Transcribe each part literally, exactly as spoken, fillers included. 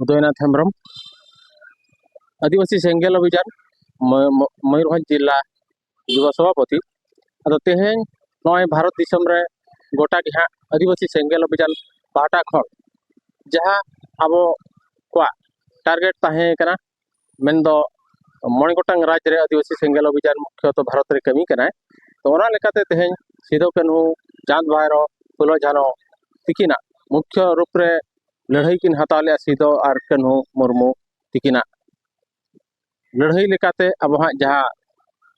ᱩᱫᱚᱭᱱᱟᱛᱷ ᱦᱮᱢᱵᱨᱚᱢ, ᱟᱹᱫᱤᱵᱟᱹᱥᱤ ᱥᱮᱸᱜᱮᱞ ᱚᱵᱷᱤᱡᱟᱱ, ᱢᱚ- ᱢᱚ- ᱢᱚᱭᱩᱨᱵᱷᱚᱸᱡᱽ ᱡᱤᱞᱟ ᱡᱩᱵᱚ ᱥᱚᱵᱷᱟᱯᱚᱛᱤ᱾ ᱟᱫᱚ ᱛᱮᱦᱮᱧ ᱱᱚᱜᱼᱚᱭ ᱵᱷᱟᱨᱚᱛ ᱫᱤᱥᱚᱢ ᱨᱮ ᱜᱚᱴᱟ ᱜᱮ ᱦᱟᱸᱜ ᱟᱹᱫᱤᱵᱟᱹᱥᱤ ᱥᱮᱸᱜᱮᱞ ᱚᱵᱷᱤᱡᱟᱱ ᱯᱟᱦᱴᱟ ᱠᱷᱚᱱ ᱡᱟᱦᱟᱸ ᱟᱵᱚ ᱠᱚᱣᱟᱜ ᱴᱟᱨᱜᱮᱴ ᱛᱟᱦᱮᱸ ᱠᱟᱱᱟ, ᱢᱮᱱᱫᱚ ᱢᱚᱬᱮ ᱜᱚᱴᱟᱝ ᱨᱟᱡᱽ ᱨᱮ ᱟᱹᱫᱤᱵᱟᱹᱥᱤ ᱥᱮᱸᱜᱮᱞ ᱚᱵᱷᱤᱡᱟᱱ ᱢᱩᱠᱷᱭᱚᱛᱚ ᱵᱷᱟᱨᱚᱛ ᱨᱮ ᱠᱟᱹᱢᱤ ᱠᱟᱱᱟᱭ᱾ ᱛᱚ, ᱚᱱᱟ ᱞᱮᱠᱟᱛᱮ ᱛᱮᱦᱮᱧ ᱥᱤᱫᱩ ᱠᱟᱹᱱᱦᱩ, ᱪᱟᱸᱫᱽ ᱵᱷᱟᱭᱨᱚ, ᱯᱷᱩᱞᱳ ᱡᱷᱟᱱᱚ ᱛᱤᱠᱤᱱᱟᱜ ᱢᱩᱠᱷᱭᱚ ᱨᱩᱯ ᱨᱮ ᱞᱟᱹᱲᱦᱟᱹᱭ ᱠᱤᱱ ᱦᱟᱛᱟᱣ ᱞᱮᱫᱼᱟ ᱥᱤᱫᱩ ᱟᱨ ᱠᱟᱹᱱᱦᱩ ᱢᱩᱨᱢᱩ ᱛᱤᱠᱤᱱᱟᱜ ᱞᱟᱹᱲᱦᱟᱹᱭ ᱞᱮᱠᱟᱛᱮ ᱟᱵᱚ ᱦᱟᱸᱜ ᱡᱟᱦᱟᱸ,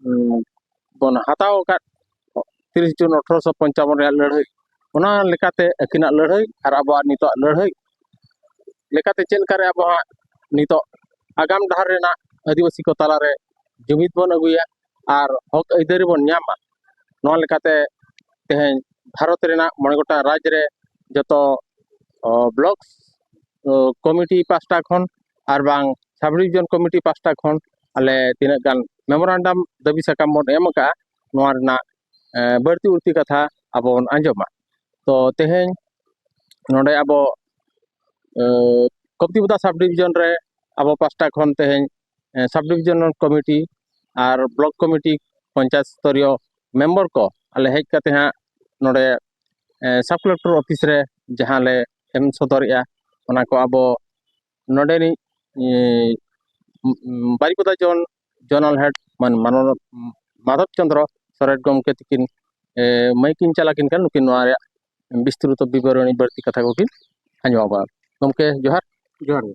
ᱩᱸ, ᱵᱚᱱ ᱦᱟᱛᱟᱣ ᱟᱠᱟᱫ ᱛᱤᱨᱤᱥ ᱡᱩᱱ ᱟᱴᱷᱨᱚᱥᱚ ᱯᱚᱧᱪᱟᱵᱚᱱ ᱨᱮᱭᱟᱜ ᱞᱟᱹᱲᱦᱟᱹᱭ, ᱚᱱᱟ ᱞᱮᱠᱟᱛᱮ ᱟᱹᱠᱤᱱᱟᱜ ᱞᱟᱹᱲᱦᱟᱹᱭ ᱟᱨ ᱟᱵᱚᱣᱟᱜ ᱱᱤᱛᱚᱜ ᱞᱟᱹᱲᱦᱟᱹᱭ ᱞᱮᱠᱟᱛᱮ ᱪᱮᱫ ᱞᱮᱠᱟᱨᱮ ᱟᱵᱚ ᱦᱟᱸᱜ ᱱᱤᱛᱚᱜ ᱟᱜᱟᱢ ᱰᱟᱦᱟᱨ ᱨᱮᱱᱟᱜ ᱟᱹᱫᱤᱵᱟᱹᱥᱤ ᱠᱚ ᱛᱟᱞᱟᱨᱮ ᱡᱩᱢᱤᱫ ᱵᱚᱱ ᱟᱹᱜᱩᱭᱟ ᱟᱨ ᱦᱚᱠ ᱟᱹᱭᱫᱟᱹᱨᱤ ᱵᱚᱱ ᱧᱟᱢᱟ, ᱱᱚᱣᱟ ᱞᱮᱠᱟᱛᱮ ᱛᱮᱦᱮᱧ ᱵᱷᱟᱨᱚᱛ ᱨᱮᱱᱟᱜ ᱢᱚᱬᱮ ᱜᱚᱴᱟᱝ ᱨᱟᱡᱽ ᱨᱮ ᱡᱚᱛᱚ, ᱚ, ᱵᱞᱚᱠ, ᱚ, ᱠᱚᱢᱤᱴᱤ ᱯᱟᱥᱴᱟ ᱠᱷᱚᱱ ᱟᱨ ᱵᱟᱝ ᱥᱟᱵ ᱰᱤᱵᱷᱤᱡᱚᱱ ᱠᱚᱢᱤᱴᱤ ᱯᱟᱥᱴᱟ ᱠᱷᱚᱱ ᱟᱞᱮ ᱛᱤᱱᱟᱹᱜ ᱜᱟᱱ ᱢᱮᱢᱳᱨᱟᱱᱰᱟᱢ ᱫᱟᱹᱵᱤ ᱥᱟᱠᱟᱢ ᱵᱚᱱ ᱮᱢ ᱟᱠᱟᱫᱼᱟ, ᱱᱚᱣᱟ ᱨᱮᱱᱟᱜ, ᱮ, ᱵᱟᱹᱲᱛᱤ ᱩᱲᱛᱤ ᱠᱟᱛᱷᱟ ᱟᱵᱚ ᱵᱚᱱ ᱟᱸᱡᱚᱢᱟ᱾ ᱛᱚ, ᱛᱮᱦᱮᱧ ᱱᱚᱰᱮ ᱟᱵᱚ, ᱮ, ᱠᱚᱯᱛᱤᱯᱚᱫᱟ ᱥᱟᱵ ᱰᱤᱵᱷᱤᱡᱚᱱ ᱨᱮ ᱟᱵᱚ ᱯᱟᱥᱴᱟ ᱠᱷᱚᱱ ᱛᱮᱦᱮᱧ, ᱮ, ᱥᱟᱵ ᱰᱤᱵᱷᱤᱡᱚᱱᱟᱞ ᱠᱚᱢᱤᱴᱤ ᱟᱨ ᱵᱞᱚᱠ ᱠᱚᱢᱤᱴᱤ, ᱯᱚᱧᱪᱟᱭᱮᱛ ᱥᱛᱚᱨᱤᱭᱚ ᱢᱮᱢᱵᱚᱨ ᱠᱚ ᱟᱞᱮ ᱦᱮᱡ ᱠᱟᱛᱮ ᱦᱟᱸᱜ ᱱᱚᱰᱮ, ᱮ, ᱥᱟᱵ ᱠᱟᱞᱮᱠᱴᱚᱨ ᱚᱯᱷᱤᱥ ᱨᱮ ᱡᱟᱦᱟᱸ ᱞᱮ ᱮᱢ ᱥᱚᱫᱚᱨᱮᱜᱼᱟ, ᱚᱱᱟ ᱠᱚ ᱟᱵᱚ ᱱᱚᱰᱮᱱᱤᱡ, ᱮ, ᱩᱸ, ᱩᱸ, ᱵᱟᱨᱤᱯᱚᱫᱟ ᱡᱳᱱ ᱡᱳᱱᱟᱞ ᱦᱮᱰ ᱢᱟᱱ ᱢᱟᱱᱚ-, ᱢᱟᱫᱷᱚᱵ ᱪᱚᱸᱫᱽᱨᱚ ᱥᱚᱨᱮᱱ ᱜᱚᱢᱠᱮ ᱛᱤᱠᱤᱱ, ᱮ, ᱢᱟᱹᱭ ᱠᱤᱱ ᱪᱟᱞ ᱟᱹᱠᱤᱱ ᱠᱟᱱ, ᱱᱩᱠᱤᱱ ᱱᱚᱣᱟ ᱨᱮᱭᱟᱜ ᱵᱤᱥᱛᱨᱩᱛᱚ ᱵᱤᱵᱚᱨᱚᱱᱤ ᱵᱟᱹᱲᱛᱤ ᱠᱟᱛᱷᱟ ᱠᱚᱠᱤᱱ ᱟᱸᱡᱚᱢ ᱟᱵᱚᱱᱟ᱾ ᱜᱚᱢᱠᱮ, ᱡᱚᱦᱟᱨ᱾ ᱡᱚᱦᱟᱨ ᱜᱮ᱾